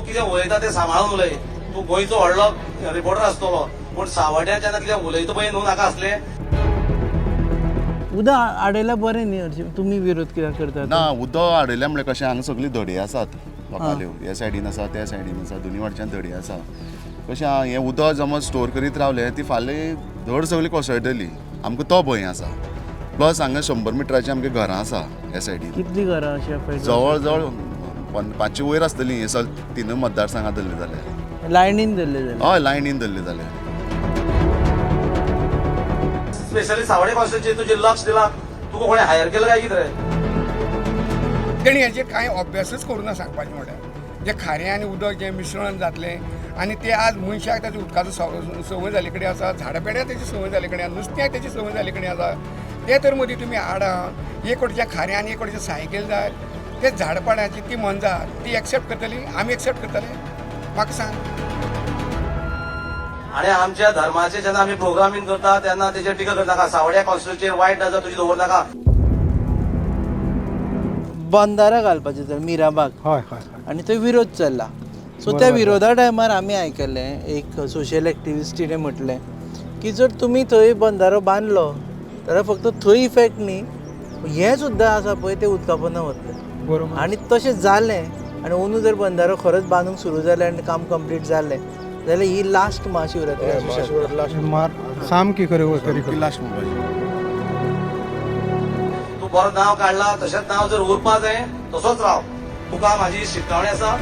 तूं कितें उलयता तें सांबाळून उलय. तूं गोंयचो व्हडलो रिपोर्टर आसतलो, पूण सावड्ड्यां जेन्ना कितें उलयता पळय न्हू, नाका आसलें. उदक आडयल्यार बरें न्ही हरशीं, तुमी विरोध कित्याक करतात? ना, उदक हाडयलें म्हणल्यार कशें, हांगा सगळी धडी आसात लोकांल्यो, ह्या सायडीन आसा, त्या सायडीन आसा, दोनी वाटच्यान धडी आसा. कशें आहा, हें उदक जमत स्टोर करीत रावलें ती फाल्यां धड सगळी कोसळटली. आमकां तो भंय आसा. प्लस हांगा 100 मिटराची आमगे घरां आसा ह्या सायडीन. कितलीं घरां अशीं अफेक्ट? जवळ जवळ 500 वयर आसतली. हे सगळे तिनूय मतदारसंघात धरले जाल्यार. लायनीन धरले जाल्यार? हय, लायनीन धरले जाल्यार. स्पेशली सावडे कॉन्स्टिट्युएन्सी तुजें लक्ष दिलां, तुका कोणें हायर केलां काय कितें रे? तेणी हेजेर कांय अभ्यासच करूं ना. सांगपाचें म्हणल्यार जें खारें आनी उदक जें मिश्रण जातलें आनी ते आज मनशाक ताचे उदकाचो संवय जाल्ले कडेन आसा, झाडां पेड्याक तेची संवय जाल्ले कडेन आसा, नुस्त्याक तेची संवय जाल्ले कडेन आसा. ते तर मदीं तुमी आडावन एक वटेचें खारें आनी एक वटेचें साय केलें जायत, ते झाडपाडाची ती मनजात ती एक्सेप्ट करतली? आमी एक्सेप्ट करतले? म्हाका सांग. आणि आमच्या धर्माचे जेन्ना आमी प्रोग्रामींग करता तेन्ना तेजेर टिका करनाका. सावड्या कॉन्स्टिट्युएन्सीचेर वायट नजर तुजी दवर नाका. बंदारा घालपाचें तर मिराबाग. हय हय हय. आनी थंय विरोध चल्ला. सो त्या विरोधा टायमार आमी आयकलें, एक सोशल एक्टिविस्ट तिणें म्हटलें की जर तुमी थंय बंदारो बांदलो जाल्यार फक्त थंय इफेक्ट न्ही, हें सुद्दां आसा पळय तें उदका पोंदा वतलें. आनी तशें जालें आनी अंदू जर बंदारो खरोच बांदूंक सुरू जालें आनी काम कंप्लीट जालें जाल्यार ही लास्ट महाशिवरात्री आसूं शकता. मार सामकी खरी खरी खरी. लास्ट म्हणपाचें. तूं बरो नांव काडला, तशेंच नांव जर उरपा जाय तसोच राव. तुका म्हाजी शिटकावणी आसा.